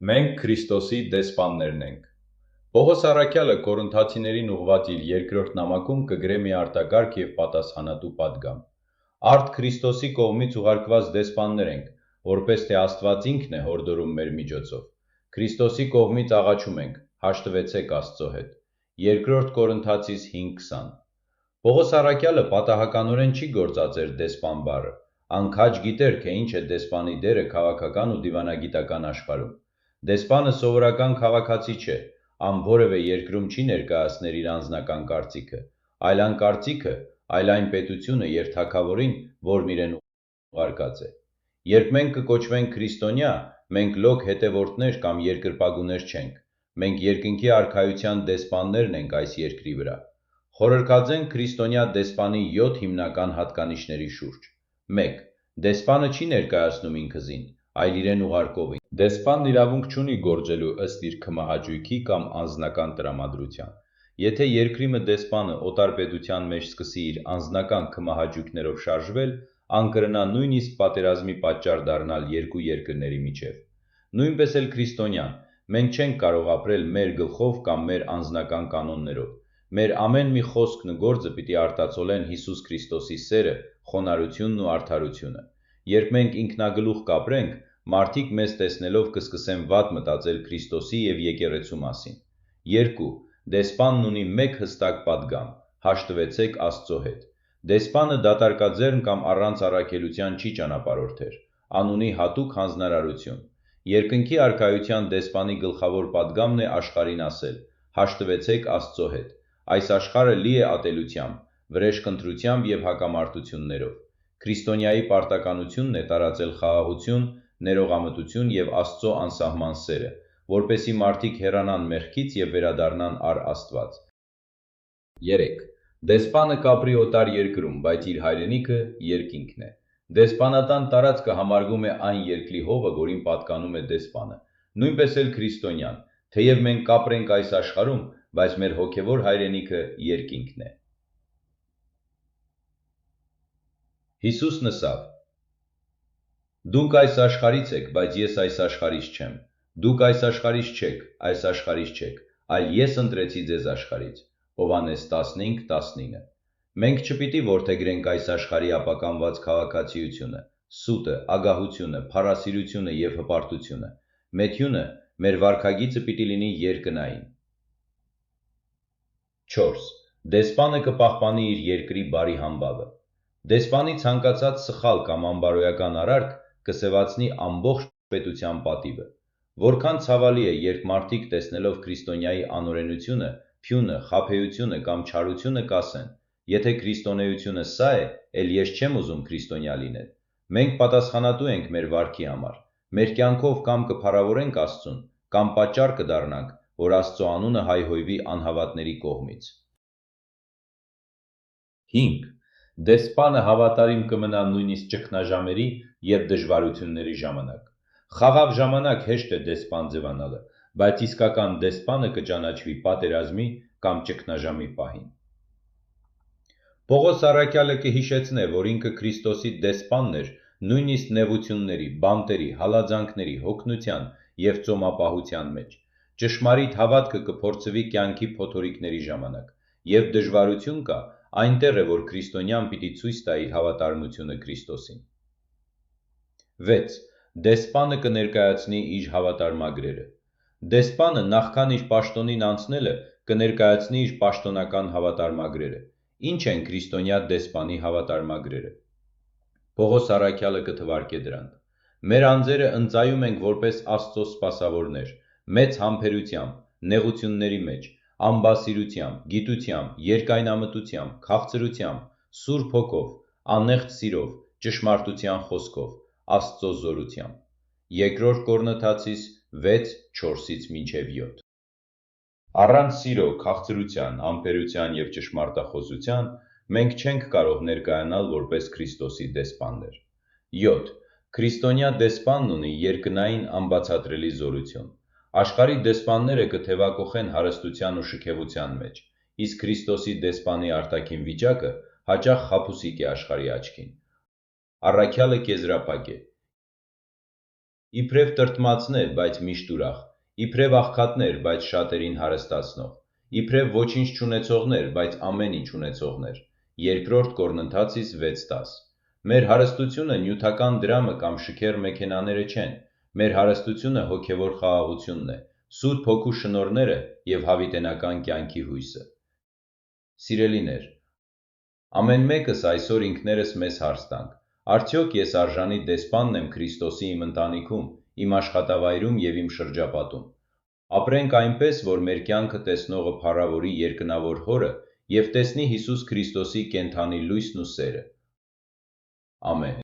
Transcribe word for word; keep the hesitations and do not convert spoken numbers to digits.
Մենք Քրիստոսի դեսպաններն ենք։ Պողոս առաքեալը Կորինթացիներին ուղղուած իր երկրորդ նամակում կը գրէ մի արտակարգ եւ պատասխանատու պատգամ։ Արդ Քրիստոսի կողմից ուղարկուած դեսպաններ ենք, որպէս թէ Աստուած ինքն է յորդորում մեր միջոցով։ Քրիստոսի կողմից աղաչում ենք, հաշտուեցէք Աստծո հետ։ Երկրորդ Կորինթացիս հինգ քսան։ Պողոս առաքեալը պատահականօրէն չի գործածեր դեսպան բառը։ Ան քաջ գիտեր, թէ ինչ է դեսպանի դերը քաղաքական ու դիւանագիտական աշխարհում։ Դեսպանը սովորական քաղաքացի չէ, ան որեւէ երկրում չի ներկայացներ իր անձնական կարծիքը, այլ ան կարծիքը, այլ այն պետությունը եւ թագաւորին, որն իրեն ուղարկած է։ Երբ մենք կը կոչուենք քրիստոնեայ, մենք լոկ հետեւորդներ կամ երկրպագուներ չենք։ Մենք երկնքի արքայութեան դեսպաններն ենք այս երկրի վրայ։ Խորհրդած ենք քրիստոնեայ դեսպանի յոթ հիմնական յատկանիշների շուրջ։ Մէկ։ Դեսպանը չի ներկայացնում ինքզին, այլ իրեն ուղարկողին։ Դեսպանն իրաւունք չունի գործելու ըստ իր քմահաճոյքի կամ անձնական տրամադրութեան։ Եթէ երկրի մը դեսպանը օտար պետութեան մէջ սկսի իր անձնական քմահաճոյքներով շարժուել, ան կրնայ նոյնիսկ պատերազմի պատճառ դառնալ երկու երկրների միջեւ։ Նոյնպէս էլ քրիստոնեան, մենք չենք կարող ապրել մեր գլխով կամ մեր անձնական կանոններով։ Մեր ամէն մի խօսքն ու գործը պիտի արտացոլեն Յիսուս Քրիստոսի սէրը, խոնարհութիւնն ու արդարութիւնը։ Երբ մենք ինքնագլուխ կապրենք, մարդիկ մեզ տեսնելով կը սկսեն վատ մտածել Քրիստոսի եւ եկեղեցու մասին։ Երկու, դեսպանն ունի մէկ յստակ պատգամ. հաշտուեցեք Աստծո հետ։ Դեսպանը դատարկաձեռն կամ առանց առաքելութեան չի ճանապարհորդեր, ան ունի յատուկ յանձնարարութիւն։ Երկնքի արքայութեան դեսպանի գլխաւոր պատգամն է աշխարհին ասել. «Հաշտուեցեք Աստծո հետ»։ Այս աշխարհը լի է ատելութեամբ, վրէժքընտրութեամբ եւ հակամարտութիւններով։ Քրիստոնեայի պարտականութիւնն է տարածել խաղաղութիւն, ներողամտութիւն եւ Աստծո անսահման սէրը, որպէսզի մարդիկ հեռանան մեղքից եւ վերադառնան առ Աստուած։ Երեք։ Դեսպանը կապրի օտար երկրում, բայց իր հայրենիքը երկինքն է։ Դեսպանատան տարածքը համարվում է այն երկրի հողը, որին պատկանում է դեսպանը։ Նոյնպէս էլ քրիստոնեան, թէեւ մենք կապրենք այս աշխարհում, բայց մեր հոգեւոր հայրենիքը երկինքն է։ Յիսուսն ըսաւ. «Դուք այս աշխարհից էք, բայց ես այս աշխարհից չեմ։ Դուք այս աշխարհից չեք, այս աշխարհից չեք, այլ ես ընտրեցի ձեզ աշխարհից»։ Յովհաննէս տասնհինգ տասնինը։ Մենք չպիտի որդեգրենք այս աշխարհի ապականուած քաղաքացիությունը, սուտը, ագահությունը, փառասիրությունը եւ հպարտությունը։ Մետիւնը, մեր վարքագիծը պիտի լինի երկնային։ Չորս։ Դեսպանը կը պահպանի իր երկրի բարի համբաւը։ Դեսպանի ցանկացած սխալ կամ անբարոյական արարք կը սեւացնի ամբողջ պետութեան պատիւը։ Որքան ցաւալի է, երբ մարդիկ, տեսնելով քրիստոնեայի անօրենությունը, փիւնը, խաբէությունը կամ չարությունը, կ'ասեն. «Եթէ քրիստոնէությունը սա է, էլ ես չեմ ուզում քրիստոնեայ լինել»։ Մենք պատասխանատու ենք մեր վարքի համար։ Մեր կեանքով կամ կը փառաւորենք Աստծուն, կամ պատճառ կը դառնանք, որ Աստծո անունը հայհոյուի անհաւատների կողմից։ Հինգ։ Դեսպանը հաւատարիմ կը մնայ նոյնիսկ ճգնաժամերի եւ դժուարութիւնների ժամանակ։ Խաղաղ ժամանակ հեշտ է դեսպան ձեւանալը, բայց իսկական դեսպանը կը ճանաչուի պատերազմի կամ ճգնաժամի պահին։ Պողոս առաքեալը կը յիշեցնէ, որ ինքը Քրիստոսի դեսպանն էր նոյնիսկ նեղութիւնների, բանտերի, հալածանքների, յոգնութեան եւ ծոմապահութեան մէջ։ Ճշմարիտ հաւատքը կը փորձուի կեանքի փոթորիկների ժամանակ, երբ դժուարութիւն կայ, այնտեղ է, որ քրիստոնեան պիտի ցոյց տայ իր հաւատարմութիւնը Քրիստոսին։ Վեց։ Դեսպանը կը ներկայացնի իր հաւատարմագրերը։ Դեսպանը, նախքան իր պաշտօնին անցնելը, կը ներկայացնի իր պաշտօնական հաւատարմագրերը։ Ի՞նչ են քրիստոնեայ դեսպանի հաւատարմագրերը։ Պողոս առաքեալը կը թուարկէ դրանք. «Մեր անձերը ընծայում ենք որպէս Աստծո սպասաւորներ, մեծ համբերութեամբ, նեղութիւնների մէջ, ամբասիրութեամբ, գիտութեամբ, երկայնամտութեամբ, քաղցրութեամբ, Սուրբ Հոգով, անեղծ սիրով, ճշմարտութեան խօսքով, Աստծո զօրութեամբ»։ Երկրորդ Կորնթացիս վեց, չորսից մինչեւ յոթ։ Առանց սիրո, քաղցրութեան, համբերութեան եւ ճշմարտախօսութեան մենք չենք կարող ներկայանալ որպէս Քրիստոսի դեսպաններ։ Յոթ։ Քրիստոնեայ դեսպանն ունի երկնային անբացատրելի զօրութիւն։ Աշխարհի դեսպանները կը թեւակոխեն հարստութեան ու շքեղութեան մէջ, իսկ Քրիստոսի դեսպանի արտաքին վիճակը յաճախ խաբուսիկ է աշխարհի աչքին։ Առաքեալը կ'եզրափակէ. իբրեւ տրտմածներ, բայց միշտ ուրախ, իբրեւ աղքատներ, բայց շատերին հարստացնող, իբրեւ ոչինչ չունեցողներ, բայց ամէն ինչ ունեցողներ։ Երկրորդ Կորնթացիս վեց տաս։ Մեր հարստությունը նիւթական դրամը կամ շքեղ մեքենաները չեն, մեր հարստությունը հոգեւոր խաղաղութիւնն է, Սուրբ Հոգու շնորհները եւ յաւիտենական կեանքի յոյսը։ Սիրելիներ, ամէն մէկս այսօր ինքներս մեզ հարց տանք. «Արդեօք ես արժանի դեսպանն եմ Քրիստոսի իմ ընտանիքում, իմ աշխատավայրում եւ իմ շրջապատում»։ Ապրենք այնպէս, որ մեր կեանքը տեսնողը փառաւորի երկնաւոր Հօրը եւ տեսնի Յիսուս Քրիստոսի կենդանի լոյսն ու սերը։ Ամէն։